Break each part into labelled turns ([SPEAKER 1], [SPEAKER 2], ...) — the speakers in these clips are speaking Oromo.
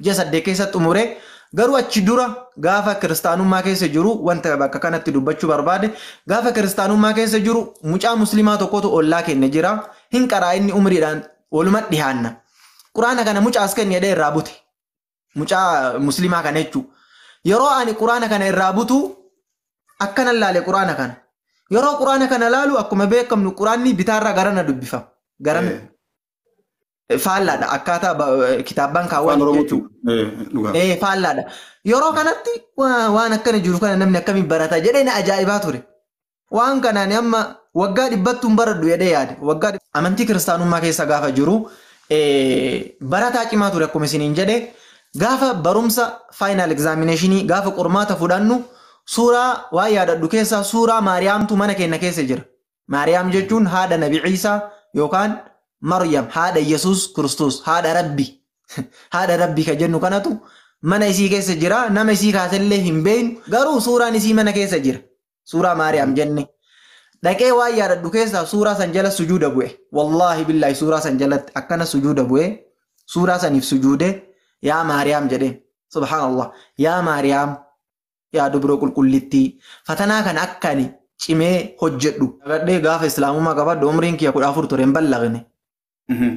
[SPEAKER 1] Ji'a 8 keessatti xumure. Garuu achi dura gaafa kiristaanummaa keessa jiru wanta bakka kanatti dubbachuu barbaade, gaafa kiristaanummaa keessa jiru mucaa musliimaa tokkotu ollaa keenya jira. Hin qaraa, inni umriidhaan waluma dhihaanna. Quraana kana mucaas kenni jedhee irraa bute. Mucaa musliimaa kana jechuudha. Yeroo ani quraana kana irraa butu akkana laale quraana kana. Yeroo quraana kana laalu, akkuma beekamnu quraanni bitaarraa garana dubbifama. Garana faallaadha akkaataa kitaabban kaawwan jechuudha. Faallaadha. Yeroo kanatti waan akkana jiru kana namni akkamiin barata jedhee na ajaa'ibaa ture. Waan kanaan amma waggaa 100ttuun baradhu jedhee yaade. Waggaa amantii kiristaanummaa keessa gaafa jiru barataa cimaa ture akkuma isiniin jedhe. Gaafa barumsa final examination, gaafa qormaata fudhannu, suuraa waan yaadadhu keessaa suuraa Maariyaamtu mana keenya keessa jira. Maariyaam jechuun haadha Nabi Ciisaa yookaan Maryam, haadha Yesuus Kiristoos, haadha Rabbi. Haadha Rabbi ka jennu kanatu mana isii keessa jira. Nama isii kaasellee hin beeknu, garuu suuraan isii mana keessa jira. Suuraa Maariyaam jenne. Dhaqee waan yaadadhu keessaa suuraa san jala sujuuda bu'e. Wallaahi billaahi, suuraa san jalatti akkana sujuuda bu'e. Suuraa saniif sujuude, yaa Maariyaam jedheen. Subhaanallah. Yaa Maariyaam, yaa dubroo qulqullittii, fatanaa kana akka ani cimee hojjedhu. Gadhee gaafa islaamummaa qabadhu umriin kiyya 14 ture, hin ballaqne.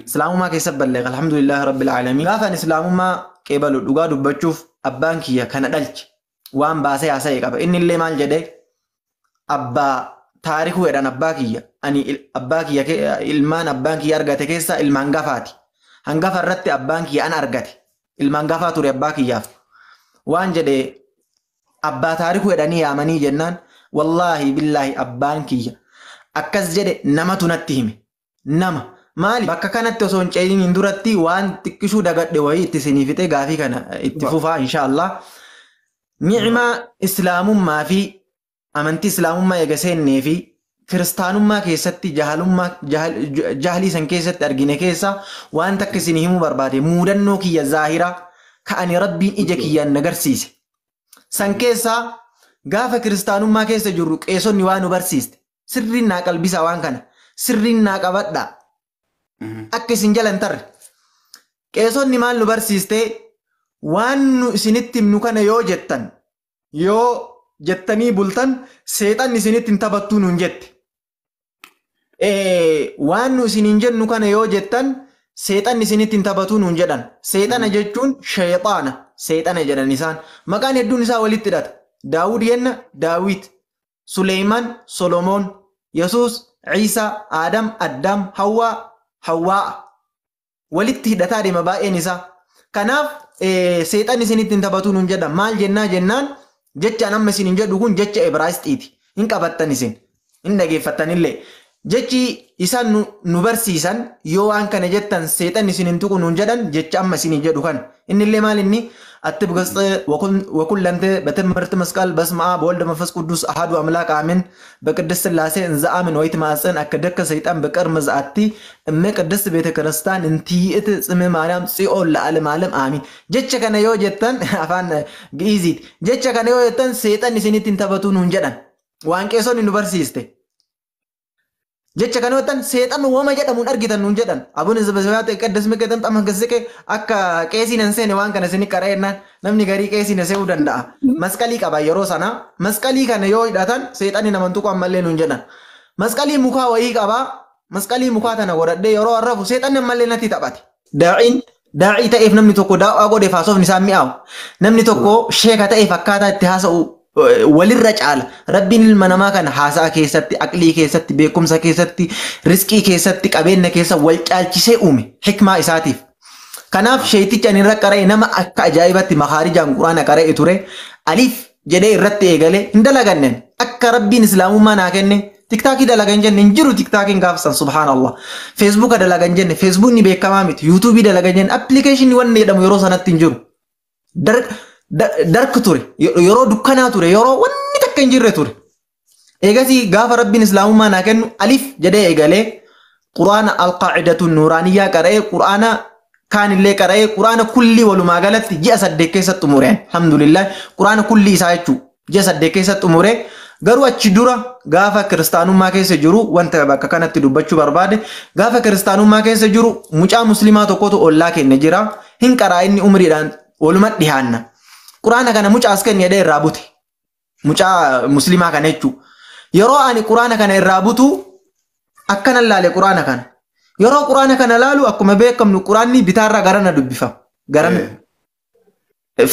[SPEAKER 1] Islaamummaa keessa balleeqa, alhamdulillahi rabbil aalamiin. Gaafa ani islaamummaa qeebalu, dhugaa dubbachuuf, abbaan kiyya kana dhalche waan baasee haasa'e qaba. Inni illee maal jedhee, abbaa taarikuu jedhan abbaa kiyya. Ani abbaa kiyya, ilmaan abbaan kiyya argate keessaa ilma hangafaati. Hangafa irratti abbaan kiyya ana argate. Ilma hangafaa ture abbaa kiyyaaf. Waan jedhee, abbaa taarikuu jedhanii yaamanii jennaan, wallaahi billaahi, abbaan kiyya akkas jedhe, namatu natti hime. Nama maali, bakka kanatti osoo hin ce'iniin duratti waan xiqqishuu dagadhe wayii itti isinii fixee gaafii kana itti fufaa inshaallah. Ni'maa islaamummaa fi amantii islaamummaa eega seennee fi kiristaanummaa keessatti jahalummaa jahlii san keessatti argine keessa waan takka isinii himuu barbaade, muudannoo kiyya zaahiraa ka ani Rabbiin ija kiyyaan nagarsiise. San keessaa gaafa kiristaanummaa keessa jirru qeesonni waan nu barsiiste. Sirriin naa qalbisaa, waan kana. Sirriin naa qabadhaa. Akka isin jala hin tarre. Qeesonni maal nu barsiiste? Waan nu isinitti himnu kana yoo jettan, yoo jettanii bultan, seexanni isinitti hin taphattuu nuun jette. Waan nu isiniin jennu kana yoo jettan, seexanni isinitti hin taphatuu nuun jedhan. Seexana jechuun sheexaana. Seexana jedhan isaan. Maqaan hedduun isaa walitti hidhata. Daawud yenna Daawit, Suleyman, Solomoon, Yesuus, Ciisaa, Aadam, Addaam, Hawwaa, Hawwaa. Walitti hidhataa deema baay'een isaa. Kanaaf seexanni isinitti hin taphatuu nuun jedha. Maal jennaa jennaan, jechaan amma isin hin jedhu kun jecha Ibraayisxiiti. Hin qabattan isin. Hin dhageeffattanillee. Jechi isaan nu barsiisan, yoo waan kana jettan seexanni isin hin tuqu nuun jedhan, jecha amma isin jedhu kana. Innillee maal inni? አትብ ገጽ ወኩለንተ በትምህርት መስቀል በስመ አብ ወወልድ መንፈስ ቅዱስ አሐዱ አምላክ አሜን። በቅድስት ሥላሴ እንዘ አምን ወይትማፀን አከደከ ሰይጣን በቀርመ ዘአቲ እመ ቅድስት ቤተ ክርስቲያን እንትይእት ጽም ማርያም ጽዮን ለዓለም ዓለም አሚን። Jecha kana yoo jettan, afaan Gi'iziiti. Jecha kana yoo jettan, seexanni isinitti hin taphatu nuun jedhan. Waan qeesonni nu barsiiste. Jecha kana yoo jettan, seexanni wama jedhamuun argitan nuun jedhan. Abuun ዘበሰማያት ቅድስት ምቅጥም ጠመ ገስቄ akka qeesiin hin seene waan kana isin qara'e jennaan, namni garii qeesiin se'uu danda'a. Masqalii qaba yeroo sana. Masqalii kana yoo hidhatan seexanni naman tuqu ammallee nuun jedhan. Masqalii mukaa wayii qaba. Masqalii mukaa tana godhadhee yeroo arrafu seexanni ammallee natti taphate. Daa'iin daa'ii ta'eef namni tokko daa'aa godheef haasofni isaa mi'aawu. Namni tokko sheeka ta'eef akkaataa itti haasa'u walirra caala. Rabbiin ilma namaa kana haasa'a keessatti, aqlii keessatti, beekumsa keessatti, riskii keessatti, qabeenya keessa wal caalchisee uume hikmaa isaatiif. Kanaaf sheeticha ani irra qara'e nama akka ajaa'ibatti makaarijaan quraana qara'e ture. Aliif jedhee irratti eegale, hin dalaganneen. Akka Rabbiin islaamummaa naa kenne TikTokii dalagan jenne, hin jiru TikTokiin gaafsan, subhaanallah. Facebooka dalagan jenne, Facebookni beekamaa miti. YouTubeii dalagan jenne, applicationii wanni jedhamu yeroo sanatti hin jiru. Dark ture, yeroo dukkanaa ture, yeroo wanni takka hin jirre ture. Eegasii gaafa Rabbiin islaamummaa naa kennu alif jedhee eegalee quraana alqaacidatu nuuraaniyyaa qara'ee, quraana kaanillee qara'ee, quraana kullii walumaa galatti ji'a 8 keessatti xumureen, alhamdulillah, quraana kullii isaa jechuu ji'a 8 keessatti xumuree. Garuu achi dura gaafa kiristaanummaa keessa jiru wanta bakka kanatti dubbachuu barbaade, gaafa kiristaanummaa keessa jiru mucaa musliimaa tokkotu ollaa keenya jira. Hin qaraa, inni umriidhaan Waluma dhihaanna. Quraana kana mucaas kenni jedhee irraa bute. Mucaa musliimaa kana jechuudha. Yeroo ani quraana kana irraa butu akkana laale quraana kana. Yeroo quraana kana laalu akkuma beekamnu quraanni bitaarraa garana dubbifama. Garana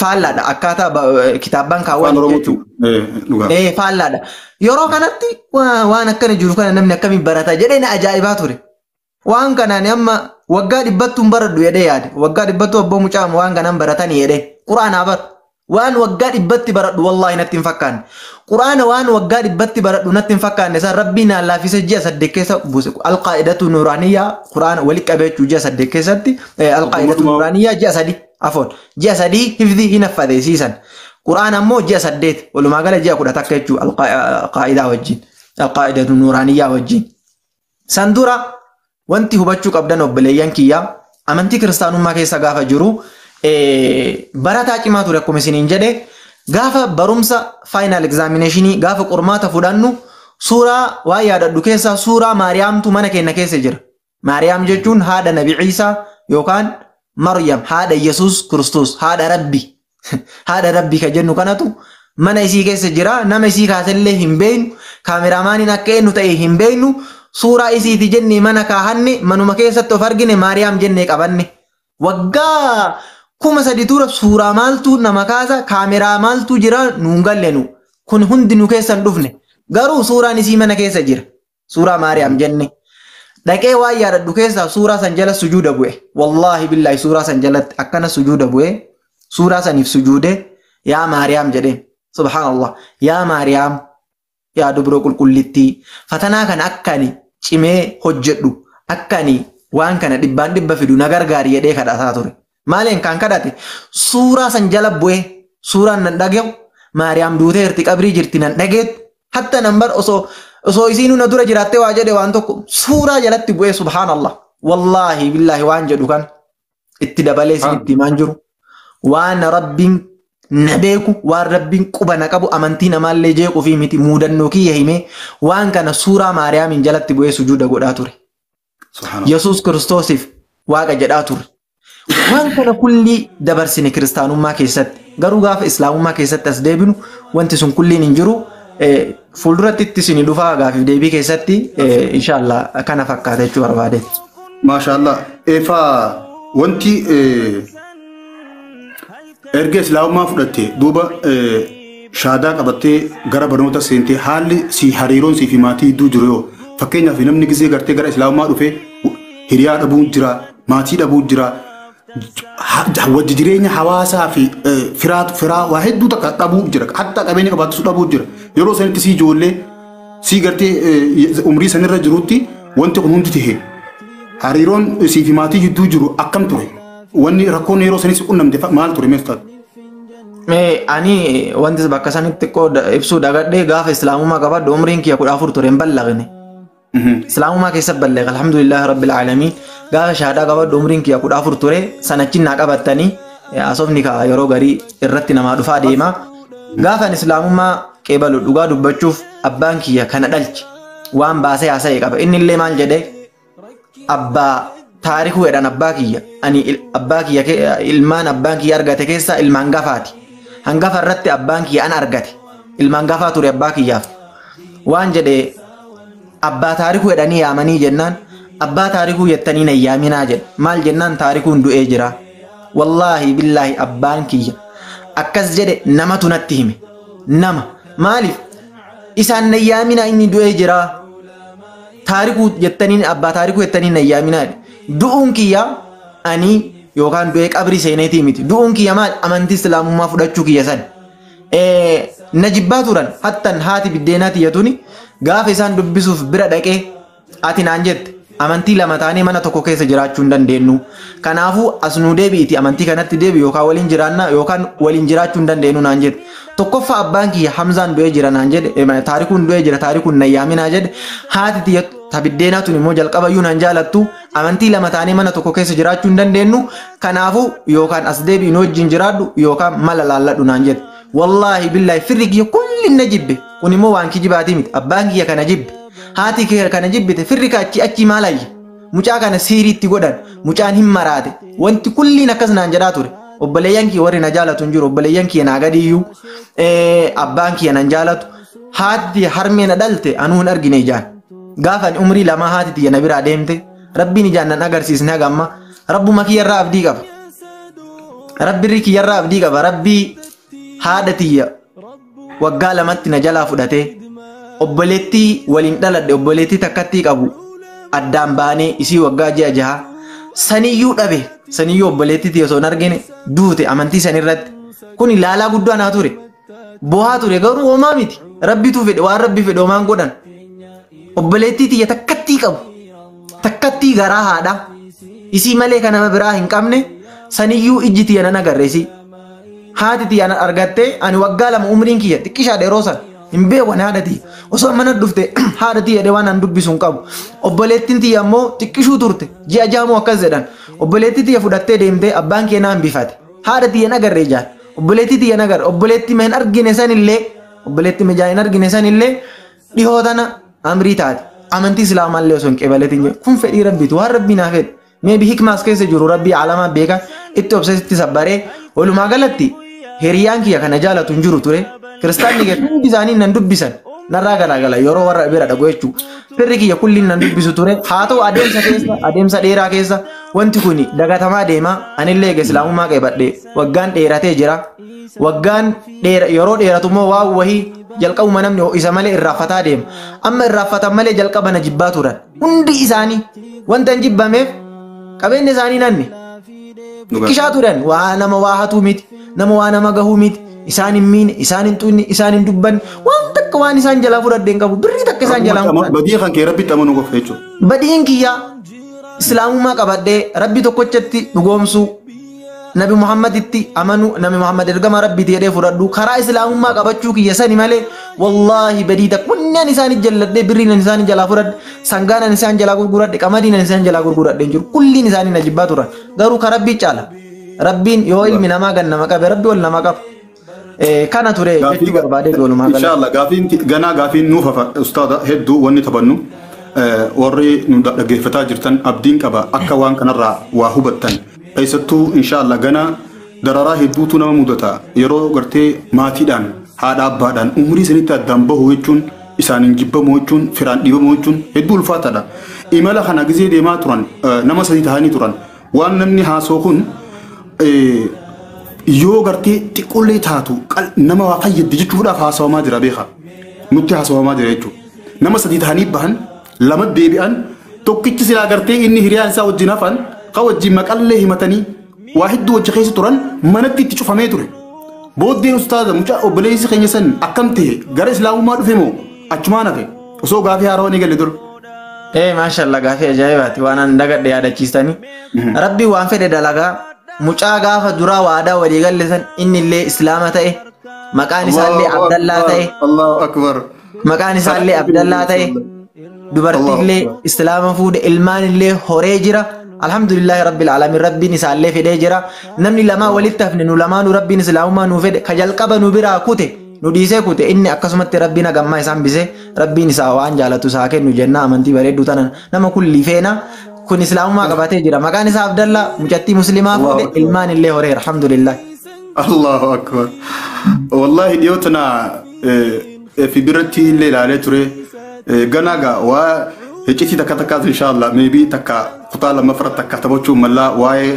[SPEAKER 1] faallaadha akkaataa kitaabban kaawwan jechuudha. Faallaadha. Yeroo kanatti waan akkana jiru kana namni akkamiin barata jedhee na ajaa'ibaa ture. Waan kanaan amma waggaa 100 baradhu jedhee yaade. Waggaa 100 abboo mucaa waan kanaan baratanii jedhee quraanaa bara. Waan waggaa 100 baradhu wallaahi natti hin fakkaanne. Quraana waan waggaa 100 baradhu natti hin fakkaanne isaan rabbiin naan laaffise ji'a 8 keessa buuse. Alqaa'idatu nuuraaniyyaa quraana walitti qabeechuu ji'a 8 keessatti alqaa'idatu nuuraaniyyaa ji'a 3 afoon ji'a 3 hifdii hin affate siisan. Quraana ammoo ji'a 8 walumaa gala ji'a 10 takka jechuu alqaa'idaa wajjin alqaa'idatu nuuraaniyyaa wajjin. San dura wanti hubachuu qabdan obboleeyyan kiyyaa amantii kiristaanummaa keessa gaafa jiru barataa cimaa ture akkuma isiniin jedhe gaafa barumsa final examinationii gaafa qormaata fudhannu suuraa waan yaadadhu keessaa suuraa Maariyaamtu mana keenya keessa jira. Maariyaam jechuun haadha Nabi Ciisaa yookaan Maryam haadha Yesuus Kiristoos haadha Rabbi haadha Rabbi kan jennu kanatu mana isii keessa jira. Nama isii kaasellee hin beeknu, kaameraamaaniin akka eenyu ta'e hin beeknu, suuraa isiiti jennee mana kaahanne manuma keessatti of argine Maariyaam jennee qabanne. Waggaa 3000 dura suuraa maaltu nama kaasa kaameraa maaltu jira nuun galle nu kun hundi nu keessa hin dhufne garuu suuraan isii mana keessa jira suuraa Maariyaam jenne. Dhaqee waan yaadadhu keessaa suuraa san jala sujuuda bu'e. Wallaahi billaahi suuraa san jalatti akkana sujuuda bu'e. Suuraa saniif sujuude yaa Maariyaam jedheen. Subhaanallah yaa Maariyaam yaa dubroo qulqullittii fatanaa kana akka ani cimee hojjedhu akka ani waan kana 100% fidu na gargaari jedhee kadhataa ture. Maaliin kan kadhate suuraa san jala bu'e suuraan nan dhagahu Maariyaam duuteerti qabrii jirti nan dhageettu hatta nan bar osoo isiin na dura jiraattee waa jedhe waan tokko suuraa jalatti bu'e subhaanallah wallaahi billaahi waan jedhu kan itti dabalee isinitti himaan jiru waan rabbiin na beeku waan rabbiin quba na qabu amantii namaallee jeequu fi miti muudannoo kiyya himee waan kana suuraa Maariyaamiin jalatti bu'ee sujuuda godhaa ture. Yesuus Kiristoosiif waaqa jedhaa ture. Waan kana kullii dabarsine kiristaanummaa keessatti garuu gaafa islaamummaa keessatti as deebinu wanti sun kulliin hin jiru. Fuulduratti itti isin dhufaa gaafiif deebii keessatti inshaallah kana fakkaata jechuu barbaade.
[SPEAKER 2] Maashaallah. Eefaa wanti erga islaamummaa fudhatte duuba shaadaa qabattee gara barnoota seentee haalli si hariiroon si fi maatii gidduu jiru yoo fakkeenyaaf namni gisee gartee gara islaamummaa dhufe hiriyaa dhabuun jira maatii dhabuun jira wajji jireenya hawaasaa fi firaa waa hedduu takka dhabuu jira hatta qabeenya qabaattu dhabuu jira yeroo sanitti si ijoollee si gartee umrii sanirra jirutti wanti kun hundi tahe hariiroon si fi maatii gidduu jiru akkam ture wanni rakkoon yeroo sanis qunnamte maal ture meestaa?
[SPEAKER 1] Ani wanti bakka sanitti xiqqoo ibsuu dagadhee gaafa islaamummaa qabadhu umriin kiyya 14 ture hin ballagne. Islaamummaa keessa balleeqa alhamdulillahi rabbil aalamiin gaafa shahaadaa qabadhu umriin kiyya 14 ture sanachi naa qabattanii asofni ka yeroo garii irratti namaa dhufaa deema. Gaafa ani islaamummaa qeebalu dhugaa dubbachuuf abbaan kiyya kana dhalche waan baasee haasa'e qaba inni illee maal jedhee abbaa taarikuu jedhan abbaa kiyya ani abbaa kiyya ilmaan abbaan kiyya argate keessaa ilmaan gafaati hangafa irratti abbaan kiyya ana argate ilmaan gafaa ture abbaa kiyyaaf waan jedhe abbaa taarikuu jedhanii yaamanii jennaan abbaa taarikuu jettanii na yaaminaa jedhe maal jennaan taarikuun du'ee jira wallaahi billaahi abbaan kiyya akkas jedhe namatu natti hime nama maaliif isaan na yaaminaa inni du'ee jira taarikuu jettanii abbaa taarikuu jettanii na yaaminaa du'uun kiyya ani yookaan du'ee qabrii seeneetii miti du'uun kiyya maal amantii islaamummaa fudhachuu kiyya san na jibbaa turan hattan haati biddeenaa tiyya tuni gaafa isaan dubbisuuf bira dhaqee ati naan jette amantii lama taanee mana tokko keessa jiraachuu hin dandeenyu kanaafuu as nuu deebi'iti amantii kanatti deebi yookaan waliin jiraanna yookaan waliin jiraachuu hin dandeenyu naan jette tokkoffaa abbaan kiyya Hamzaan du'ee jira naan jedhe taarikuun du'ee jira taarikuun na yaaminaa jedhe haati tiyya tabiddeenaa tun immoo jalqabayyuu naan jaalattu amantii lama taanee mana tokko keessa jiraachuu hin dandeenyu kanaafuu yookaan as deebi'i nu wajjin jiraadhu yookaan mala laalladhu naan jedhe wallaahi billaahi firri kiyya kulli na jibbe kun immoo waan kijibaatii miti abbaan kiyya kana jibbe haati kiyya kana jibbite firri ka achi achi maal ayya mucaa kana siiriitti godhan mucaan hin maraate wanti kulliin akkas naan jedhaa ture Obboleeyyan kiyya warri na jaalatu hin jiru. Obboleeyyan kiyya naa gadiyyuu abbaan kiyya nan jaalatu. Haati harmee na dhalte anuu hin argine ijaan. Gaafa ani umrii 2 haati tiyya na biraa deemte rabbiin ijaan nan agarsiisne haga amma. Rabbuma kiyyarraa abdii qaba. Rabbirri kiyyarraa abdii qaba. Rabbii haadha tiyya waggaa 2tti na jalaa fudhatee obboleettii waliin dhaladhe obboleettii takkattii qabu addaan baanee isii waggaa ji'a 6 saniyyuu dhabe saniyyuu obboleettii tiyya osoo hin argine duute amantii sanirratti. Kun ilaalaa guddaa naa ture. Bohaa ture garuu homaa miti. Rabbitu fedhe waan rabbi fedhe homaan godhan. Obboleettii tiyya takkattii qabu. Takkattii garaa haadha. Isii malee kan nama biraa hin qabne saniyyuu ijji tiyya nan agarre isii. Haati tiyya nan argattee ani waggaa 2 umriin kiyya xiqqishaadha yeroo san. Hin beeku ani haadha tiyya. Osoo mana dhufte haadha tiyya jedhee waan an dubbisu hin qabu. Obboleettiin tiyya ammoo xiqqishuu turte. Ji'a 6 moo akkas jedhan. Obboleettii tiyya fudhattee deemtee abbaan kee na hambifate. Haadha tiyya hin agarre ijaan. Obboleettii tiyya hin agarre. Obboleettii ma hin argine sanillee obboleettii ma ijaan hin argine sanillee dhihoo tana amrii taate. Amantii islaamaa osoo hin qeebaletin jedhu. Kun fedhii rabbiiti. Waan rabbii naa fedhe. Meebi hikmaas keessa jiru rabbii alamaa beeka itti obsee itti sabbaree walumaa galatti hiriyaan kiyya kana jaalatu hin jiru ture. Kiristaanni kiyya hundi isaanii nan dubbisan. Narraa garaagala yeroo warra bira dhagu jechuudha. Firri kiyya kulliin nan dubbisu ture. Haa ta'u adeemsa keessa adeemsa dheeraa keessa wanti kun dagatamaa deema. Anillee eega islaamummaa qeebadhe waggaan dheeratee jira. Waggaan yeroo dheeratu immoo waan wahii jalqabuma namni isa malee irraanfataa deema. Amma irraanfatan malee jalqaba na jibbaa turan. Hundi isaanii wanta hin jibbameef qabeenya isaanii nanne. Xiqqishaa turan waa nama waa hatuu miti nama waa nama gahuu miti isaan hin miine isaan hin xuqne isaan hin dubbanne waan takka waan isaan jalaa fudhadhe hin qabu birrii takka isaan jalaa hin fudhanne.
[SPEAKER 2] Badii kan kee rabbitti amanuu qofa jechuudha.
[SPEAKER 1] Badiin kiyyaa islaamummaa qabadhee rabbi tokkochatti dhugoomsuu Nabi Muhammaditti amanuu Nabi Muhammad ergama rabbiiti jedhee fudhadhu karaa islaamummaa qabachuu kiyya sani malee wallaahi badii takka wanni ani isaanii jalladhee birriin ani isaanii jalaa fudhadhe sangaan ani isaan jalaa gurguradhe qamadiin ani isaan jalaa gurguradhe hin jiru kulliin isaanii na jibbaa turan garuu ka rabbii caala rabbiin yoo ilmi namaa gan nama qabe rabbi ol nama qaba. Kana ture jechuu barbaadee walumaa galatti.
[SPEAKER 2] Inshallah gaafiin ganaa gaafiin nuuf hafa ustaada hedduu wanni taphannu warri nu dhaggeeffataa jirtan abdiin qaba akka waan kanarraa waa hubattan. Keessattuu inshallah ganaa dararaa hedduutu nama mudata yeroo gartee maatiidhaan haadha abbaadhaan umurii sanitti addaan bahu jechuun isaaniin jibbamu jechuun firaan dhiibamu jechuun hedduu ulfaataadha. Imala kana gizee deemaa turan nama 3 ta'anii turan waan namni haasoo kun yoo gartee xiqqoollee taatu nama waa fayyadde jechuudhaaf haasawamaa jira beeka. Nutti haasawamaa jira jechuudha. Nama 3 ta'anii bahan 2 deebi'an tokkichi silaa gartee inni hiriyaan isaa wajjin hafan ka wajjin maqallee himatanii waa hedduu wajji keessa turan manatti itti cufamee ture. Booddeen ustaaza mucaa obboleessi keenya san akkam ta'e gara islaamummaa dhufe moo achumaan hafe osoo gaafii haarawaa ni galle dur.
[SPEAKER 1] Maashaallah gaafii ajaa'ibaati waan an dagadhe yaadachiistanii. Rabbi waan fedhe dalagaa mucaa gaafa duraa waadaa walii galle san inni illee islaama ta'e maqaan isaallee Abdallaa ta'e.
[SPEAKER 2] Allahu akbar.
[SPEAKER 1] Maqaan isaallee Abdallaa ta'e. Dubartiillee islaama fuudhe ilmaan illee horee jira. Alhamdulillahi rabbil alamin rabbiin isaallee fedhee jira. Namni lamaa walitti hafne nu lamaanuu rabbiin islaamummaa nuu fedhe ka jalqaba nu biraa kute nu dhiisee kute inni akkasumatti rabbiin hagammaa isaan bisee rabbiin isaa waan jaalatu isaa kennu jenna amantii bareedduu tana nama kulli feena kun islaamummaa qabatee jira. Maqaan isaa Abdallaa mucattii muslimaa fuudhe ilmaan illee horee alhamdulillah.
[SPEAKER 2] Allahu akbar. Wallahi dhiyoo tana fi biratti illee ilaalee ture ganaa gaa waa hiccitii takka takkaas inshallah maybe takka kutaa lammaffaa takka taphachuu mallaa waa'ee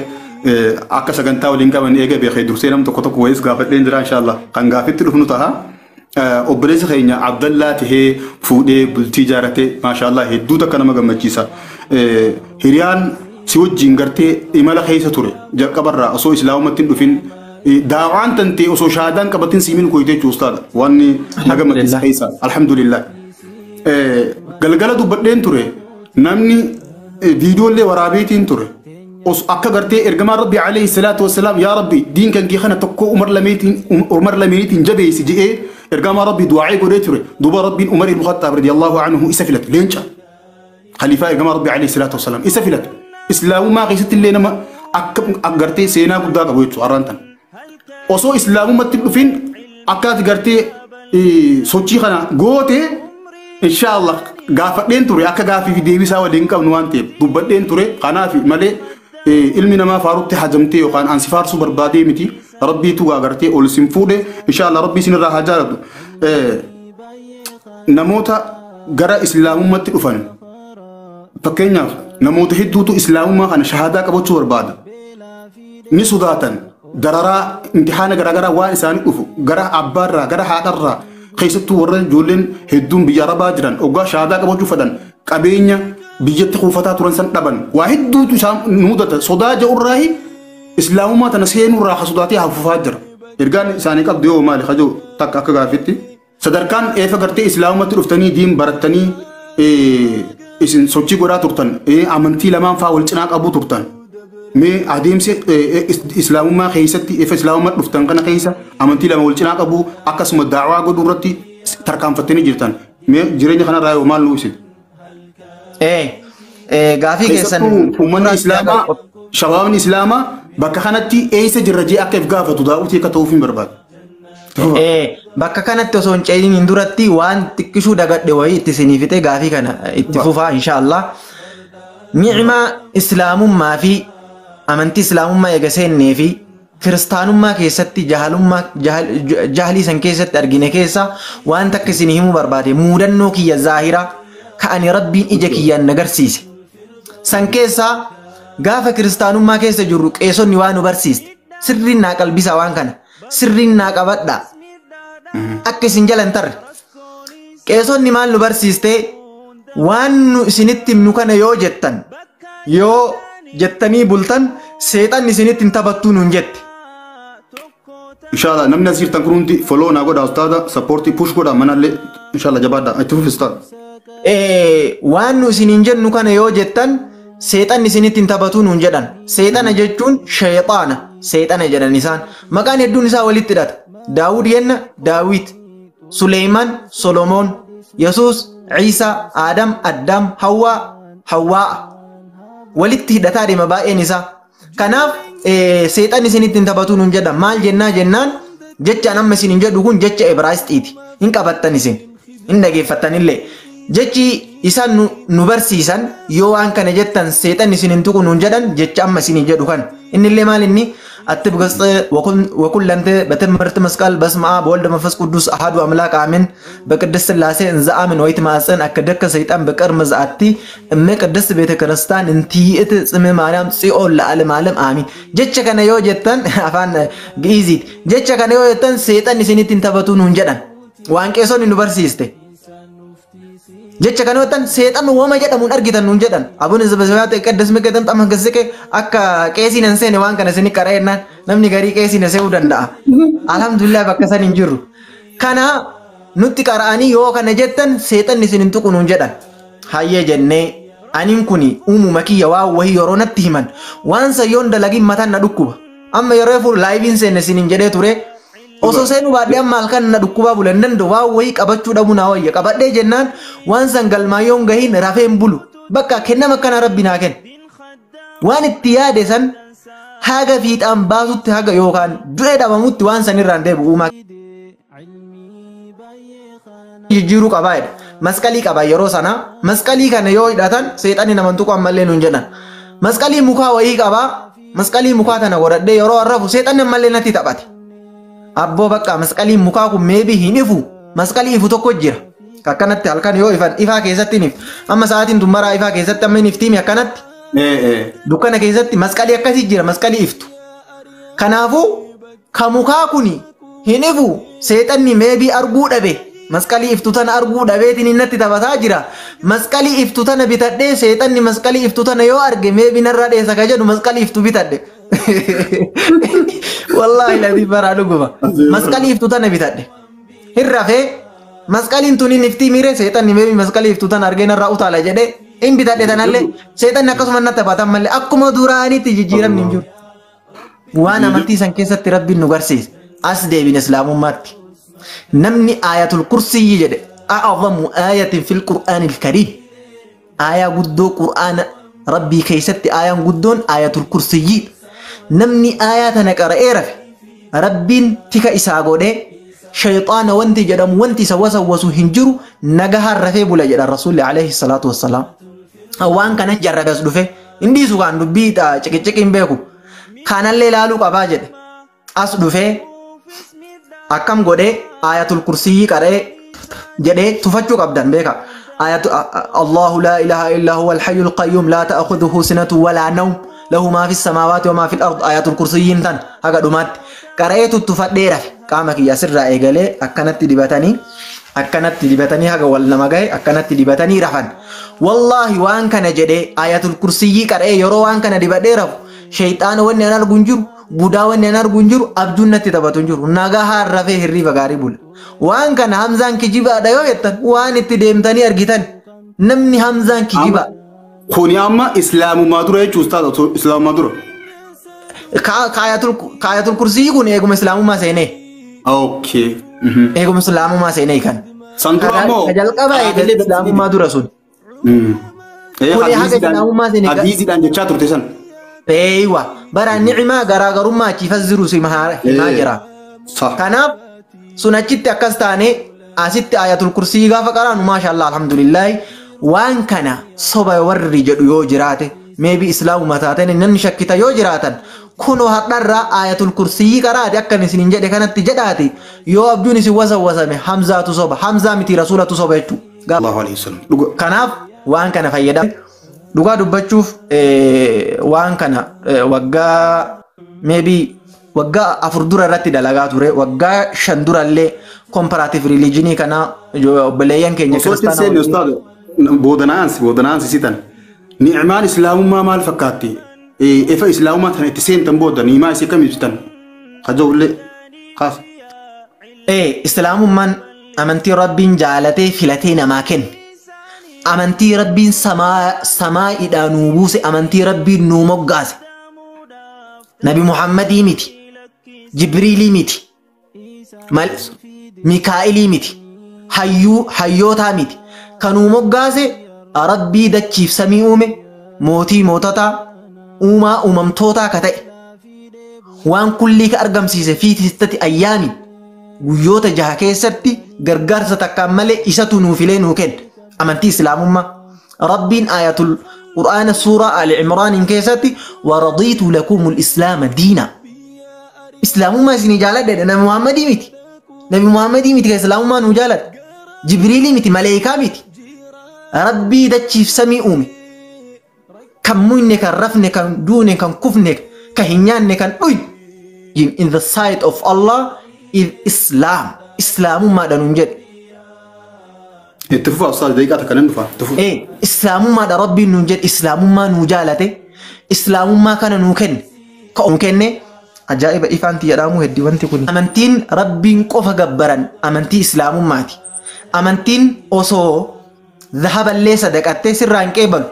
[SPEAKER 2] akka sagantaa waliin qaban eega beekee dursee nam tokko tokko wayiis gaafadheen jira inshallah kan gaafitti dhufnu ta'a. Obboleessi keenya Abdallaa tahee fuudhee bultii ijaarratee maashaallah hedduu takka nama gammachiisa. Hiriyaan si wajjin gartee imala keessa ture jalqabarraa osoo islaamumatti hin dhufin daawaan tantee osoo shahaadaan qabatin siimiin koyte jechuudha ustaadha wanni na gammachiisa keessa alhamdulillah. Galgala dubbadheen ture namni viidiyoolee waraabeetiin ture akka gartee ergamaan rabbi alayhi salaatu wassalaam yaa rabbi diin kan kee kana tokko umar lameetiin jabeessi je'ee ergamaan rabbi du'aa'ee godhee ture duuba rabbiin Umar ibn Khattaab radiyallahu anhu isa filate leenca khaliifaa ergamaa rabbi alayhi salaatu wassalaam isa filate islaamummaa keessatti illee nama akka gartee seenaa guddaa qabu jechuudha har'aan tan osoo islaamummaatti dhufin akka ati gartee sochii kana goote inshallah gaafadheen ture akka gaafii fi deebisaa waliin qabnu waan ta'eef dubbadheen ture kanaaf malee Ilmi namaa faarutti hajamtee yookaan ansi faarsuu barbaadee miti rabbiitu agartee ol isin fuudhe inshallah rabbii isinirraa haa jaalatu. Namoota gara islaamummaatti dhufan fakkeenyaaf namoota hedduutu islaamummaa kana shahaadaa qabachuu barbaada. Ni sodaatan dararaa imtixaana garaagaraa waan isaanii dhufu gara abbaarraa gara haadharraa keessattuu warra ijoolleen hedduun biyya arabaa jiran oggaa shahaadaa qabachuu fedhan qabeenya biyyatti kuufataa turan san dhaban waa hedduutu isaan mudata sodaa ja'urraahi islaamummaa tana seenurraa ha sodaatee hafufaa jira. Ergaan isaanii qabdu yoo maali kajoo takka akka gaafitti sadarkaan eefa gartee islaamummaatti dhuftanii diin barattanii isin sochii godhaa turtan amantii lamaan faa wal cinaa qabuu turtan. Mee adeemsi islaamummaa keessatti efa islaamummaa dhuftan kana keessa amantii lama wal cinaa qabuu akkasuma daawaa godhuu irratti tarkaanfattanii jirtan. Mee jireenya kanarraa yoo maal nu ibsitu?
[SPEAKER 1] Gaafii keessan
[SPEAKER 2] uummanni islaamaa shabaabni islaamaa bakka kanatti eessa jirra jee akka if gaafatu daawwitii akka ta'uuf hin barbaadu.
[SPEAKER 1] Bakka kanatti osoo hin ce'in hin duratti waan xiqqishuu dagadhe wayii itti isinii fixee gaafii kana itti fufaa inshaallah. Ni'maa islaamummaa fi amantii islaamummaa eega seennee fi kiristaanummaa keessatti jahalummaa jahlii san keessatti argine keessa waan takka isinii himuu barbaade muudannoo kiyya zaahiraa ka ani rabbiin ija kiyyaan nagarsiise. San keessaa gaafa kiristaanummaa keessa jirru qeesonni waan nu barsiiste sirriin naa qalbisaa waan kana sirriin naa qabadhaa akka isin jala hin tarre. Qeesonni maal nu barsiiste waan nu isinitti himnu kana yoo jettan yoo jettanii bultan seexanni isinitti hin taphattuu nuun jette.
[SPEAKER 2] Inshallah namni as jirtan kun hundi follow naa godhaa ustaada sappoortii push godhaa manallee inshallah jabaadhaa itti fufi ustaada.
[SPEAKER 1] Waan nu isiniin jennu kana yoo jettan seexanni isinitti hin taphatuu nuun jedhan. Seexana jechuun sheexaana seexana jedhan isaan. Maqaan hedduun isaa walitti hidhata. Daawud yenna Daawit, Suleymaan, Solomoon, Yesuus, Ciisaa, Aadam, Addaam, Hawwaa, Hawwaa. Walitti hidhataa deema baay'een isaa. Kanaaf seexanni isinitti hin taphatuu nuun jedhan. Maal jennaa jennaan jecha amma isiniin jedhu kun jecha Ibraayisxiiti. Hin qabattan isin. Hin dhageeffattan illee. Jechi isaan nu barsiisan yoo waan kana jettan seexanni isin hin tuqu nuun jedhan jecha amma isiniin jedhu kan. Inni illee maal inni አትብ ገጽ ወኩለንተ በትምህርት መስቀል በስመ አብ ወወልድ መንፈስ ቅዱስ አሐዱ አምላክ አሜን። በቅድስት ሥላሴ እንዘ አምን ወይትማፀን አከደከ ሰይጣን በቀርመ ዘአቲ እመ ቅድስት ቤተ ክርስቲያን እንትይእት ጽም ማርያም ጽዮን ለዓለም ዓለም አሜን። Jecha kana yoo jettan afaan Gi'iziiti. Jecha kana yoo jettan seexanni isinitti hin taphatu nuun jedhan. Waan qeesonni nu barsiiste. Jecha kana yoo jettan seexanni wooma jedhamuun argitan nuun jedhan. Abuun zabzabaate qaddas miqatan xaman gazzaqe akka qeesiin hin seene waan kana isin qara jennaan namni garii qeesiin se'uu danda'a. Alhamdulillah bakka san hin jirru. Kana nutti qara'anii yoo kana jettan seexanni isin hin tuqu nuun jedhan. Hayyee jennee aniin kuni uumuma kiyya waan wahii yeroo natti himan waan san yoon dalagin mataan na dhukkuba. Amma yeroo fuudhu laayiviin seenne isiniin jedhee ture. Osoo seenuu baadhee amma halkan na dhukkubaa bula hin danda'u waan wahii qabachuu dhabuu naa wayya qabadhee jennaan waan san galmaayyoon gahiin rafee hin bulu bakka kennama akkana rabbi naa kenna. Waan itti yaade san haga fiixaan baasutti haga yookaan du'ee dhabamutti waan san irraan deebi'u uumaa jijjiiruu qabaa jedha. Masqalii qaba yeroo sana masqalii kana yoo hidhatan seexanni naman tuqu ammallee nuun jedhan. Masqalii mukaa wayii qabaa masqalii mukaa tana godhadhee yeroo arrafu seexanni ammallee natti taphate. Abboo bakka masqaliin mukaa kun meebii hin ifu masqalii ifu tokko jira. Akkanatti halkan yoo ifan ifaa keessatti hin ifu. Amma sa'aatiin tun maraa ifaa keessatti amma hin iftiimi akkanatti. Dukkana keessatti masqalii akkasii jira masqalii iftu. Kanaafuu ka mukaa kuni hin ifu seexanni meebii arguu dhabe. Masqalii iftu tana arguu dhabeetiin natti taphataa jira. Masqalii iftu tana bitadhee seexanni masqalii iftu tana yoo arge meebii narraa dheessa ka jedhu masqalii iftu bitadhe. Wallaahi ladii baraa dhuguma. Masqalii iftu tana bitadhe. Hin rafee masqaliin tun hin iftii miire seexanni meebii masqalii iftu tana argee narraa utaala jedhee hin bitadhe tanallee seexanni akkasuma natti taphatan malee akkuma duraanitti jijjiiramni hin jiru. Waan amantii san keessatti rabbiin nu garsiise as deebine islaamummaatti. Namni aayatul kursiyyi jedhe a'azamu aayatin fil qur'aanil kariim. Aayaa guddoo qur'aana rabbii keessatti aayaan guddoon aayatul kursiyyi. Namni aayaa tana qara'ee rafe rabbiin tika isaa godhee shayxaana wanti jedhamu wanti isa wasawwasu hin jiru nagahaan rafee bula jedha rasuulli alayhi salaatu wassalaam. Waan kana jarrabe as dhufe Hin dhiisu kaan dubbii ciqiciqi hin beeku. Kanallee ilaaluu qabaa jedhe. As dhufee akkam godhee Aayatul Kursiyyii qara'ee jedhee tufachuu qabdan beeka. Ayatu Allahu laa ilaaha illaa huwa al-hayyul qayyum laa ta'khudhuhu sinatun walaa nawm lahu maa fis samaawaati wa maa fil ard. Ayatul Kursiyyiin tan haga dhumaatti qara'ee tuttufadhee rafe. Qaama kiyya asirraa eegalee akkanatti dibatanii, akkanatti dibatanii, haga wal nama gahe akkanatti dibatanii rafan. Wallaahi, waan kana jedhee Ayatul Kursiyyii qara'ee yeroo waan kana dibadhee rafu, shayxaana wanni an argu hin jiru, budaa wanni an argu hin jiru, abjuun natti taphatu hin jiru. Nagahaan rafee hirriiba gaarii bula. Waan kana Hamzaan kijibaadha yoo jettan, waan itti deemtanii argitan namni Hamzaan kijibaa.
[SPEAKER 2] Kuni amma Islaamummaa dura jechuun, ustaaz, osoo Islaamummaa dura.
[SPEAKER 1] Kaayatul Kursii kun eeguma Islaamummaa seenee. Eeguma Islaamummaa seenee kan.
[SPEAKER 2] San dura ammoo.
[SPEAKER 1] Ka jalqabaa eegalee Islaamummaa dura sun. Kuni haga Islaamummaa seenee.
[SPEAKER 2] Hadiisiidhaan jechaa turte san.
[SPEAKER 1] Eeywa, bara ni'imaa garaagarummaa achiifas jiru si himaa jira. Kanaaf sun achitti akkas taane, asitti Ayatul Kursii gaafa qaraanu, maashaallah, alhamdulillahi. Waan kana soba warri jedhu yoo jiraate, maybe Islaamuma taatan namni shakkita yoo jiraatan, kunoo har'arraa Ayatul Kursii qaraati, akkan isin jedhe kanatti jedhaati, yoo abjuun isin wasawwasame Hamzaatu soba, Hamzaa miti, Rasuulatu soba jechuudha.
[SPEAKER 2] Allahu alayhi wasallam. Dhuga.
[SPEAKER 1] Kanaaf waan kana fayyadam. Dhugaa dubbachuuf, waan kana waggaa maybe waggaa 4 dura irratti dalagaa ture, waggaa 5 durallee comparative religion kana obboleeyyan keenya
[SPEAKER 2] Osoo itti
[SPEAKER 1] kiristaanaa
[SPEAKER 2] seenne, ustaaz, boodanaansi sitan. Ni'maan Islaamummaa maal fakkaatti? Ifa Islaamummaa tana itti seentan booda ni'imaa isii kam ibsitan? Kajoollee kaas.
[SPEAKER 1] Islaamummaan amantii Rabbiin jaalatee filatee namaa kenne. Amantii Rabbiin samaa'iidhaa nuu buuse, amantii Rabbiin nuu moggaase. Nabi Muhammadii miti. Jibriilii miti. Mikaa'ilii miti. Hayyuu hayyootaa miti. Kan nuu moggaase Rabbii dachiif samii uume, mootii moototaa, uumaa uumamtootaa ka ta'e. Waan kullii ka argamsiise fi sittati ayyaami, guyyoota 6 keessatti gargaarsa takkaan malee isatu nuu filee nuu kenna. Amantii Islaamummaa. Rabbiin ayatul Qur'aana suuraa Ali Imraaniin keessatti "waradiitu lakumul islaama diina". Islaamummaa isinii jaaladhe. Nabi Muhammadii miti. Nabi Muhammadii miti kan Islaamummaa nuu jaalate. Jibriilii miti, maleekaa miti. Rabbii dachiif samii uume. Kan muyne, kan rafne, kan duune, kan kufne, kan hin nyaanne, kan dhuyne. In the sight of Allah is Islam. Islaamummaadha nuun jedhe.
[SPEAKER 2] Itti fufa, ustaaz, daqiiqaa takka nan dhufa. Itti fufa.
[SPEAKER 1] Islaamummaadha Rabbiin nuun jedhe, Islaamummaa nuu jaalate, Islaamummaa kana nuu kenne. Ka nuu kenne ajaa'iba ifaanti jedhamu hedduu wanti kun. Amantiin Rabbiin qofa gabbaran amantii Islaamummaati. Amantiin osoo zahaballee sadaqattee sirraa hin qeebalu.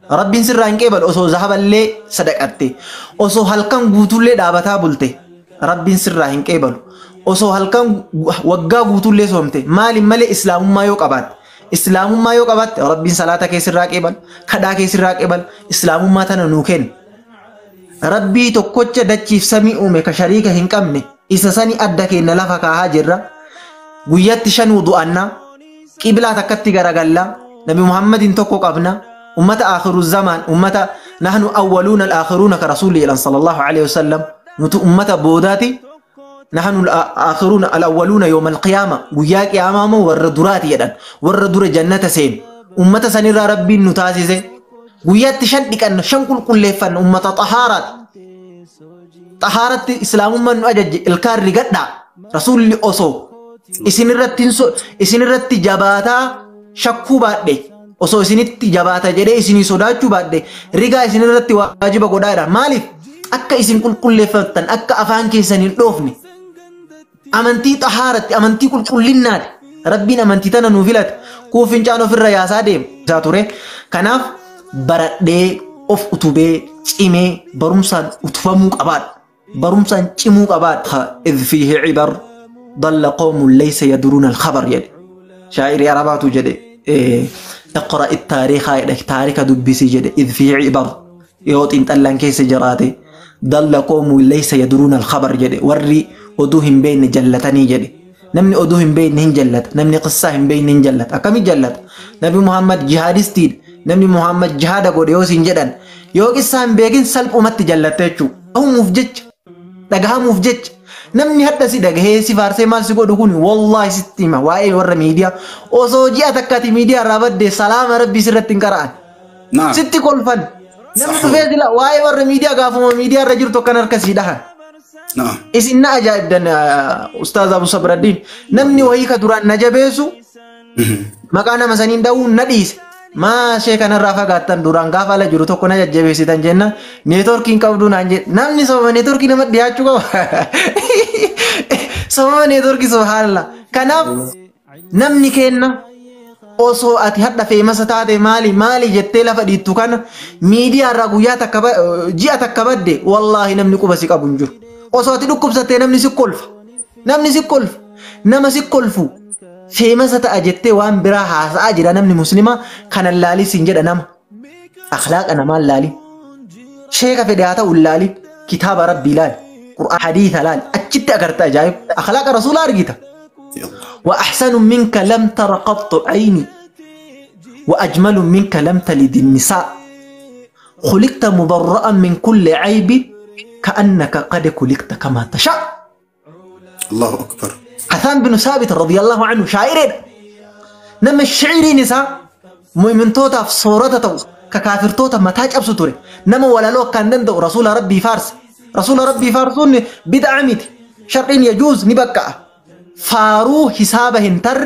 [SPEAKER 1] Rabbiin sirraa hin qeebalu osoo zahaballee sadaqatte. Osoo halkan guutuullee dhaabataa bulte, Rabbiin sirraa hin qeebalu. Osoo halkan waggaa guutuullee soomte, maaliin malee Islaamummaa yoo qabaatte. Islaamummaa yoo qabaatte, Rabbiin salaata kee sirraa qeebala, kadhaa kee sirraa qeebala, Islaamummaa tana nuu kenna. Rabbii tokkocha dachiif samii uume, ka shariika hin qabne, isa sani adda keenya lafa kaahaa jirra. Guyyatti shan wudu'annaa, qiblaa takkatti garagallaa, Nabi Muhammadin tokko qabna, ummata akhiru zamaan, ummata nahnu awwaluuna al-akhiruuna ka Rasuulli jedhan sallallahu alaihi wasallam, nuti ummata boodaati. Nahnu al-akhiruuna al-awwaluuna yawma al-qiyaama, guyyaa qiyaamaa immoo warra duraati jedhan, warra dura jannata seenu. Ummata sanirraa Rabbiin nu taasise. Guyyaatti shan dhiqanna, shan qulqulleeffanna, ummata xahaaraati. Xahaaratti Islaamummaan nu ajajje, ilkaan rigadhaa. Rasuulli osoo isinirratti jabaataa shakkuu baadhe, osoo isinitti jabaata jedhee isinii sodaachuu baadhe, rigaa isinirratti waajiba godhaadha. Maaliif? Akka isin qulqulleeffattan, akka afaan keessan hin dhoofne. Amantii xahaaratti, amantii qulqullinnaati. Rabbiin amantii tana nuu filate. Kuu fincaan ofirra yaasaa deema. Isaa ture. Kanaaf baradhee of utubee cimee barumsaan utubamuu qabaadha. Barumsaan cimuu qabaadha. "إذ فيه عبر ضل قوم ليس يدرون الخبر" jedhe. Shaa'irii Arabaatu jedhe. "اقرأ التاريخ" jedhe, taarika dubbisii jedhe. "إذ فيه عبر" yoo xiinxallaan keessa jiraate, "ضل قوم ليس يدرون الخبر" jedhe, warri oduu hin beekne jallatanii jedhe. Namni oduu hin beekne hin jallata. Namni qissaa hin beekne hin jallata. Akkami jallata? Nabi Muhammad jihaadistiidha. Namni Muhammad jihaada godhe yoo siin jedhan yoo qissaan beekin salphumatti jallatta jechuudha. Dhagahamuuf jecha dhagahamuuf jecha namni hadha si dhagahee si faarsee maal si godhu kun wallaahi sitti hima waa'ee warra miidiyaa osoo ji'a takkaati miidiyaa irraa badde salaama rabbii sirratti hin qara'an. Sitti kolfan. Namni dhufee sila waa'ee warra miidiyaa gaafuma miidiyaa irra jirtu akkan harka sii dhahan. Isin na ajaa'ibdan Ustaaz Abu Sabraddiin namni wayii ka duraan na jabeessu maqaa nama saniin dha'uu na dhiise. Maa ishee kanarraa fagaattan duraan gaafa ala jiru tokko na jajjabeessitan jenna neetworkiin qabduu naan jedhe namni sababa neetworkii nama dhiyaachuu qaba. Sababa neetworkii subhaanallah. Kanaaf namni kenna osoo ati hadha feemasa taate maali maali jettee lafa dhiittu kana miidiyaa irraa guyyaa takka ji'a takka badde wallaahi namni quba si qabu hin jiru. Osoo ati dhukkubsattee namni si kolfa. Namni si kolfa. Nama si kolfu. Feemasa ta'a jettee waan biraa haasa'aa jira namni muslimaa kanan laalii siin jedha nama. Akhlaaqa namaa laali. Sheeka fedhe haa ta'u laali. Kitaaba rabbii laali. Qur'aan hadiisa laali. Achitti agarta ajaa'ib. Akhlaaqa rasuulaa argita. وأحسن منك لم تر قط عيني وأجمل منك لم تلد النساء خلقت مبرأ من كل عيب كأنك قد خلقت كما تشاء.
[SPEAKER 2] الله أكبر.
[SPEAKER 1] حسان بن ثابت رضي الله عنه شاعرين نما الشعري نساء مؤمن توتا في صورته ككافر توتا ما تاج أبسطوري نما ولا لو كان نندو رسول ربي فارس رسول ربي فارسون بدع ميت شرعين يجوز نبكى فارو حسابه انتر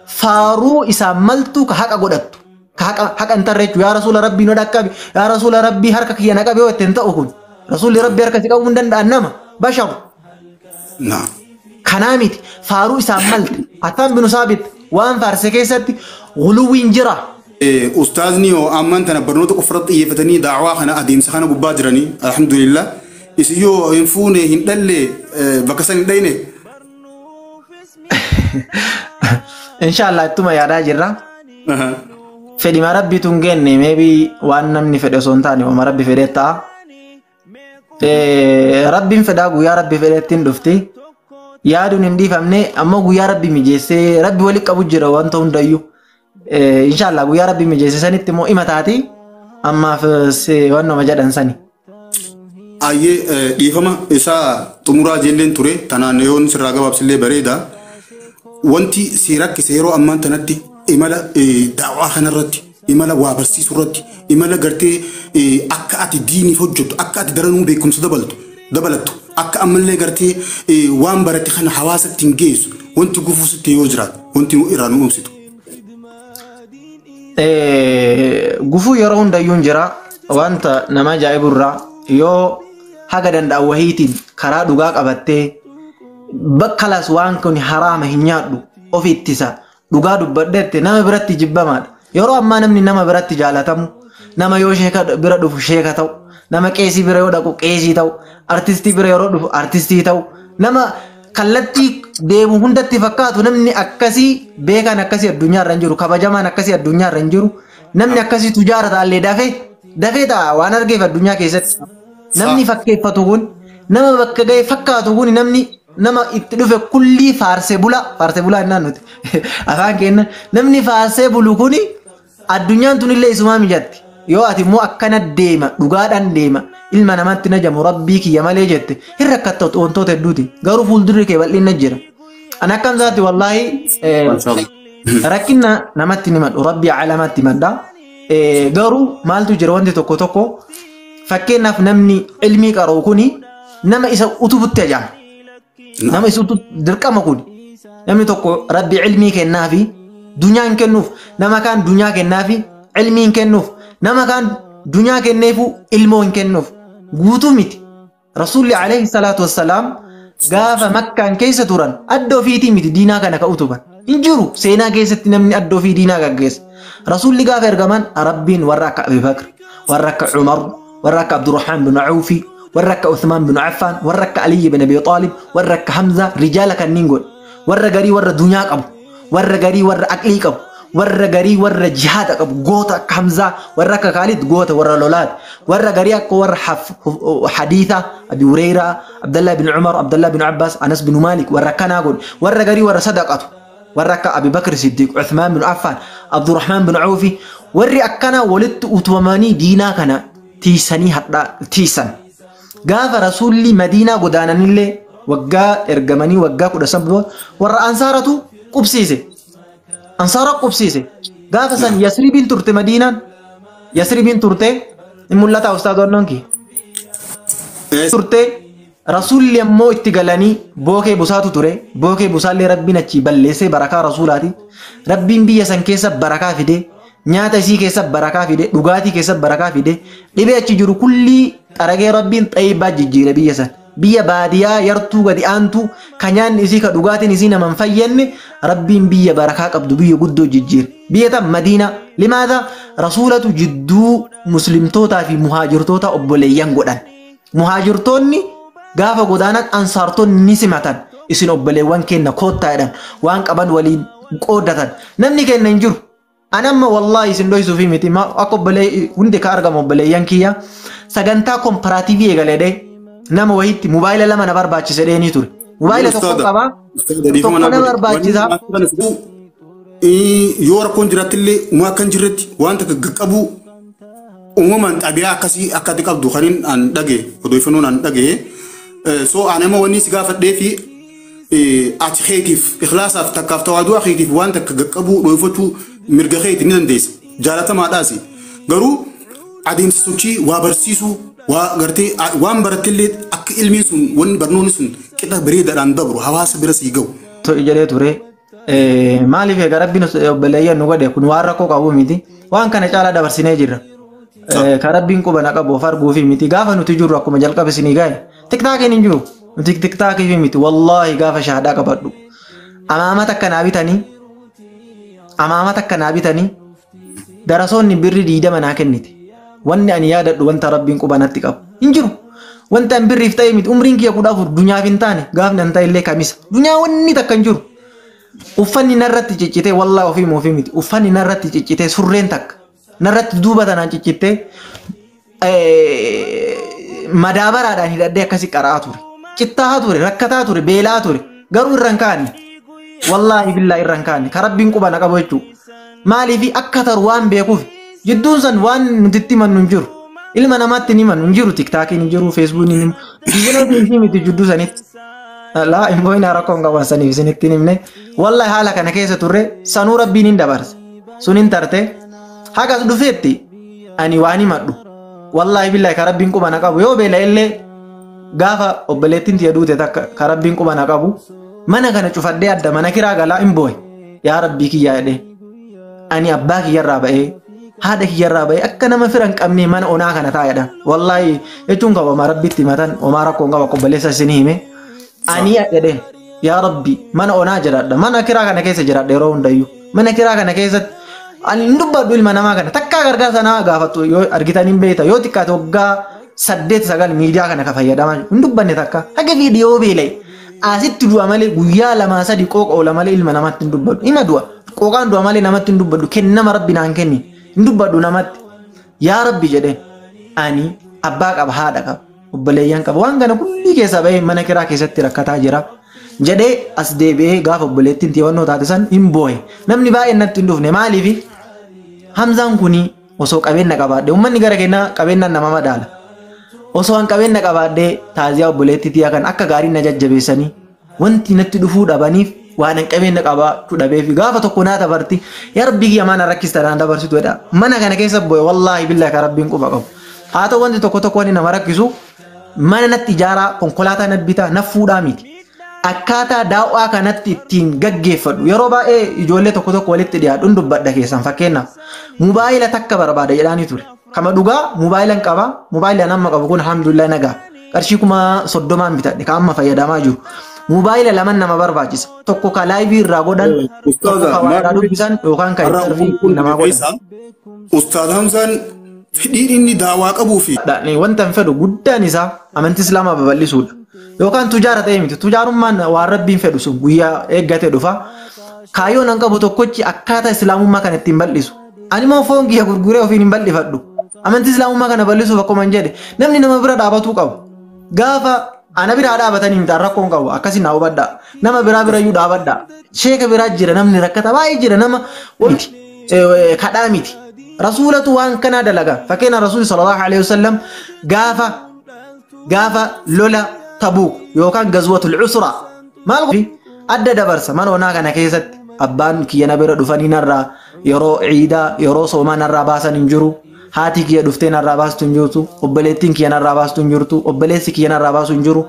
[SPEAKER 1] فارو إساملتو كحق قدرت كحق حق انتر يا رسول ربي ندكبي يا رسول ربي هركك يا نكبي وتنتأكل رسول ربي هركك يكون دند أنما بشر.
[SPEAKER 2] نعم.
[SPEAKER 1] كنامت فارو إساملت حسان بن ثابت وان فارس كيست غلو جرا.
[SPEAKER 2] أستاذني وأمان تنا برنوت أفرط يفتني دعوة خنا أديم سخنا بباجرني الحمد لله إسيو ينفونه هندل بكسن دينه.
[SPEAKER 1] إن شاء الله توما يا راجل فدي ما ربي تونجني maybe وان نمني فدي سونتاني وما ربي فديتا ربي فدا يا ربي فديتين دفتي yaaduun hin dhiifamne ammoo guyyaa rabbi mijeessee rabbi walitti qabu jira wanta hundayyuu inshallah guyyaa rabbi mijeesse sanitti immoo ima taati ammaaf wannuma jedhan sani.
[SPEAKER 2] Ayyee dhiifama isaa xumuraa jeelleen ture tanaan yoon sirraa gabaabsillee bareeda. Wanti si rakkise yeroo ammaan tanatti imala daawaa kanarratti imala waa barsiisuu irratti imala gartee akka ati diiniif hojjettu akka ati daranuu beekumsa dabalattu akka ammallee gartee waan barate kana hawaasatti hin geessu wanti gufuu sitti yoo jiraatu wanti irraa nu oomsitu.
[SPEAKER 1] Gufuu yeroo hundayyuu hin jira wanta nama ajaa'ibu irraa yoo haga danda'an wahiitiin karaa dhugaa qabattee bakkalas waan kun haraama hin nyaadhu of ittisa dhugaa dubbadheette nama biratti jibbamaadha. Yeroo ammaa namni nama biratti jaalatamu nama yoo sheeka bira dhufu sheeka ta'u nama qeesii bira yoo dhaqu qeesii ta'u artistii bira yeroo dhufu artistii ta'u nama kallattii deemu hundatti fakkaatu namni akkasii beekaan akkasii addunyaa irra hin jiru kabajamaan akkasii addunyaa irra hin jiru namni akkasii tujaara ta'allee dafee dafee ta'a waan argeef addunyaa keessatti namni fakkeeffatu kun nama bakka ga'e fakkaatu kun namni nama itti dhufe kullii faarsee bula jennaan nuti afaan keenya namni faarsee bulu kuni addunyaan tunillee isumaa mijatti. Yoo ati immoo akkana deema dhugaadhaan deema ilma namaatti najamu rabbii kiyya malee jette hin rakkattu wantoota hedduuti garuu fuuldurri kee bal'inna jira. Ani akkam isaatti wallaahi rakkina namatti ni madhu rabbii alamaatti madha garuu maaltu jira wanti tokko tokko fakkeenyaaf namni ilmii qaroo kuni nama isa utubutti ajaa'ama. Nama isa dirqama kuni namni tokko rabbii ilmii kennaafi dunyaa hin kennuuf nama kaan dunyaa kennaafi ilmii hin kennuuf nama kaan dunyaa kenneefu ilmoo hin kennuuf guutuu miti. Rasuulli alayhi salaatu wassalaam gaafa makkaan keessa turan adda ofiitii miti diinaa kana ka utuban hin jiru seenaa keessatti namni adda ofii diinaa gaggeessa. Rasuulli gaafa ergaman rabbiin warra akka Abi Bakr warra akka Umar warra akka Abdurrahmaan bin Awfi warra akka Uthmaan bin Affaan warra akka Aliyyi bin Abi Xaalib warra akka Hamza rijaala kanneen godhe warra garii warra dunyaa qabu warra garii warra aqlii qabu warra garii warra jihaada qabu goota akka Hamzaa warra akka Kaalid goota warra lolaat warra garii akka warra hadiisa Abi Hureyraa Abdallah bin Umar Abdallah bin Abbas Anas bin Malik warra kanaa godhe warra garii warra sadaqatu warra akka Abi Bakr Siddiq Uthmaan bin Affaan Abdurrahmaan bin Awfi Warri akkanaa walitti utubamanii diinaa kana tiisanii hadhaa tiisan. Gaafa rasuulli Madiinaa godaananillee waggaa ergamanii waggaa 13 warra ansaaratu qubsiise. Ansaara qubsiise. Gaafa san Yasribiin turte Madiinaan. Yasribiin turte hin mul'ata ustaaz Wannoonki. Turte rasuulli ammoo itti galanii bookee busaatu ture. Bookee busaallee rabbiin achii balleessee barakaa rasuulaati. Rabbiin biyya san keessa barakaa fide. Nyaata isii keessa barakaa fide. Dhugaatii keessa barakaa fide. Dhibee achi jiru kullii xaragee rabbiin xayyibaa jijjiire biyya san. Biyya baadiyaa yartuu gadi aantu ka nyaanni isii ka dhugaatiin isii nama hin fayyadne rabbiin biyya barakaa qabdu biyya guddoo jijjiire. Biyya tan Madiinaa. Limaadha rasuulatu jidduu muslimtootaa fi muhaajirtoota obboleeyyan godhan. Muhaajirtoonni gaafa godaanan ansaartonni ni simatan. Isin obboleewwan keenya koottaa jedhan waan qaban waliin qooddatan. Namni keenya hin jiru. Anamma wallaahi isin dhoysuufi miti akka obbolee hundi ka argamu obboleeyyan kiyya sagantaa komparaatiivii eegaleedhe nama wayitti mobaayila lama na barbaachise dheenii ture. Mobaayila tokko qabaa tokko na barbaachisa.
[SPEAKER 2] Yoo rakkoon jiraattillee uumaa akka hin jirretti waan takka qaqqabuu uumamaan xabiyaa akkasii akka ati qabdu kan an dhage odeeffannoon an dhage. So ani amma wanni si gaafadhee fi ati keetiif ikhlaasaaf takkaaf tawaaduu keetiif waan takka qaqqabuu dhoofachuu mirga keeti ni dandeessa. Jaalatamaadhaas. Garuu adeemsa sochii waa barsiisuu waa gartee waan barattillee akka ilmiin sun wanni barnoonni sun qixa bareedaadhaan dabru hawaasa bira sii ga'u.
[SPEAKER 1] Jedhee ture. Maaliif egaa rabbiin obboleeyyan nu godhe kun waan rakkoo qabu miti. Waan kana caalaa dabarsinee jirra. Ka rabbiin quba na qabu of arguufi miti. Gaafa nuti jirru akkuma jalqabe isinii gahe. Tiktaakiin hin jiru. Nuti tiktaakii miti. Wallaahi gaafa shahaadaa qabadhu. Amaamata akkanaa bitanii amaamata akkanaa bitanii darasoonni birri 20 naa kennite. Wanni ani yaadadhu wanta rabbiin quba natti qabu hin jiru. Wanta an birriif ta'e miti. Umriin kiyya 14 dunyaaf hin taane gaafni an ta'e illee kamisa. Dunyaa wanni takka hin jiru. Uffanni narratti ciccitee wallaahi ofii ofii miti. Uffanni narratti ciccitee surreen takka narratti duuba tanaan ciccitee madaabaraadhaan hidhadhee akkasi qara'aa ture. Cittaa ture, rakkataa ture, beelaa ture. Garuu irra hin kaanne. Wallaahi billaa irra hin kaanne. Ka rabbiin quba na qabu jechuudha. Maaliif akka taru waan beekuuf jidduun san waan nuti itti himannu hin jiru. Ilma namaatti hin himannu hin jiru. Tiktaakiin hin jiru, feesbuukiin hin jiru. Biizinasiin miti jidduu sanitti. Laa hin boo'inaa rakkoon qaban saniif isinitti hin himne. Wallaahi haala kana keessa turre sanuu rabbiin hin dabarse. Sun hin tarte. Hagas dhufeetti ani waan himadhu. Wallaahi billaahi ka rabbiin quba na qabu yoo beela illee gaafa obboleettiin tiyya duute takka ka rabbiin quba na qabu mana kana cufadhee adda mana kiraa galaa hin boo'e. Yaa rabbii kiyyaa jedhee ani abbaa kiyyarraa ba'ee haadha kiyyarraa ba'ee akka nama fira hin qabne mana onaa kana taa'edha. Wallaahi jechuun qaba homaa rabbitti himatan homaa rakkoon qaba obboleessa isinii hime. Ani jedhee yaa rabbi mana onaa jiraadha mana kiraa kana keessa jiraadha yeroo hundayyuu mana kiraa kana keessatti ani hin dubbadhu ilma namaa kana takkaa gargaarsa nama gaafattu yoo argitan hin beekta yoo xiqqaate waggaa 8-9 miidiyaa kana ka fayyadamaa hin dubbanne takka haga viidiyoo beela'e asitti du'a malee guyyaa 2-3 qooqa oola malee ilma namaatti hin dubbadhu ima du'a qooqaan du'a malee namatti hin dubbadhu kennama rabbi naan kenni hin dubbadhu namatti yaa rabbi jedheen ani abbaa qaba haadha qaba obboleeyyan qaba waan kana kullii keessaa bahee mana kiraa keessatti rakkataa jira jedhee as deebi'ee gaafa obboleettiin xiyyeeffannoo taate san hin boo'e namni baay'een natti hin dhufne maaliif Hamzaan kuni osoo qabeenya qabaadhe uummanni gara keenyaa qabeenyaan nama madaala. Osoo an qabeenya qabaadhe taaziyaa obboleettii tiyyaa kan akka gaariin na jajjabeessanii wanti natti dhufuu dhabaniif waan an qabeenya qabaachuu dhabeef gaafa tokko naa dabarti yaa rabbii kiyya mana rakkista naan dabarsitu jedha. Mana kana keessa boo'e wallaahi billaahi kan rabbiin quba qabu. Haa ta'u wanti tokko tokko wanti nama rakkisu mana natti ijaaraa konkolaataa na bitaa na fuudhaa miti. Akkaataa daawwaa kanatti ittiin gaggeeffadhu yeroo baay'ee ijoollee tokko tokko walitti dhiyaadhu hin dubbadha keessan fakkeenyaaf mobaayila takka barbaada jedhaanii ture. Kama dhugaa mobaayila hin qaba mobaayila amma qabu kun alhamdulillah nagaa qarshii 30,000 bitadhe ka amma fayyadamaa jiru. Mobaayila lama nama barbaachisa tokko ka laayivii irraa godhan tokko ka waa irraa dubbisan yookaan ka intarviiyuu namaa godhan.
[SPEAKER 2] Ustaaz Hamzaan fedhiin inni daawaa qabuu fi
[SPEAKER 1] Wanta hin fedhu guddaan isaa amantii Islaamaa babal'isuudha. Yookaan tujaara ta'e miti. Tujaarummaan waan rabbiin fedhu sun guyyaa eeggate dhufa. Kaayyoon an qabu tokkochi akkaataa Islaamummaa kana ittiin bal'isu. Ani immoo foon kiyya gurguree ofiin hin bal'ifadhu. Amantii Islaamummaa kana bal'isuuf akkuma hin jedhe namni nama bira dhaabatuu qabu. Gaafa ana biraa dhaabatanii miti rakkoon qabu akkasii naa hubadhaa. Nama biraa birayyuu dhaabadhaa. Sheeka biraa jira namni rakkata baay'ee jira nama miti. Kadhaa miti. Rasuulatu waan kanaa dalaga. Fakkeenya Rasuulli sallallahu alaihi wasallam gaafa gaafa lola Tabuuk yookaan gazwatul usra maal adda dabarsa mana onaa kana keessatti abbaan kiyya na bira dhufanii narraa yeroo ciidaa yeroo soomaa narraa baasan hin jiru. Haati kiyya dhuftee narraa baastu hin jirtu. Obboleettiin kiyya narraa baastu hin jirtu. Obboleessi kiyya narraa baasu hin jiru.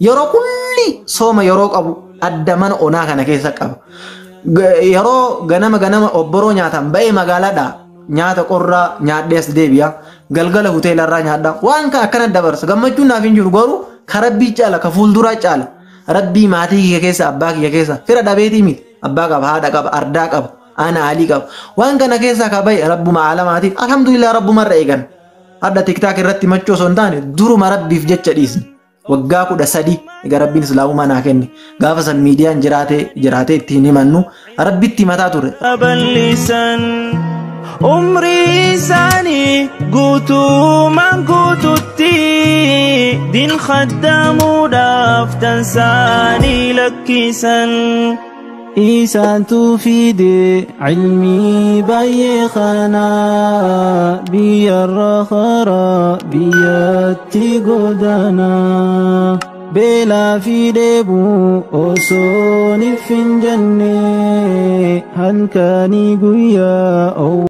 [SPEAKER 1] Yeroo kulli sooma yeroo qabu adda mana onaa kana keessa qaba. Yeroo ganama ganama obboroo nyaatan ba'ee magaalaadhaa nyaata qorraa nyaadhee as deebi'a. Galgala hoteelarraa nyaadha. Waan kan akkana dabarsa. Gammachuun naaf hin jiru garuu ka rabbii caala ka fuulduraa caala. Rabbii maatii kiyya keessa abbaa kiyya keessa fira dhabeetii miti. Abbaa qaba haadha qaba ardaa qaba ana alii qaba. Waan kana keessaa ka bahe rabbuma aalamaati. Alhamdulillah rabbumarra eegan. Hadda tiktaak irratti machuu osoo hin taane duruma rabbiif jecha dhiisne. Waggaa 13 egaa rabbiin islaamummaa naa kenne. Gaafa san miidiyaan jiraatee ittiin himannu rabbitti himataa ture.
[SPEAKER 3] Bal'isan umrii isaanii guutumaan guututti din khaddamuudhaaf tansaanii lakkisan.
[SPEAKER 4] Isaantu fide ilmii baay'ee kanaa biyyarra karaa biyyatti godaanaa. Beelaa fi dheebuu osoo hin jenne halkanii guyyaa.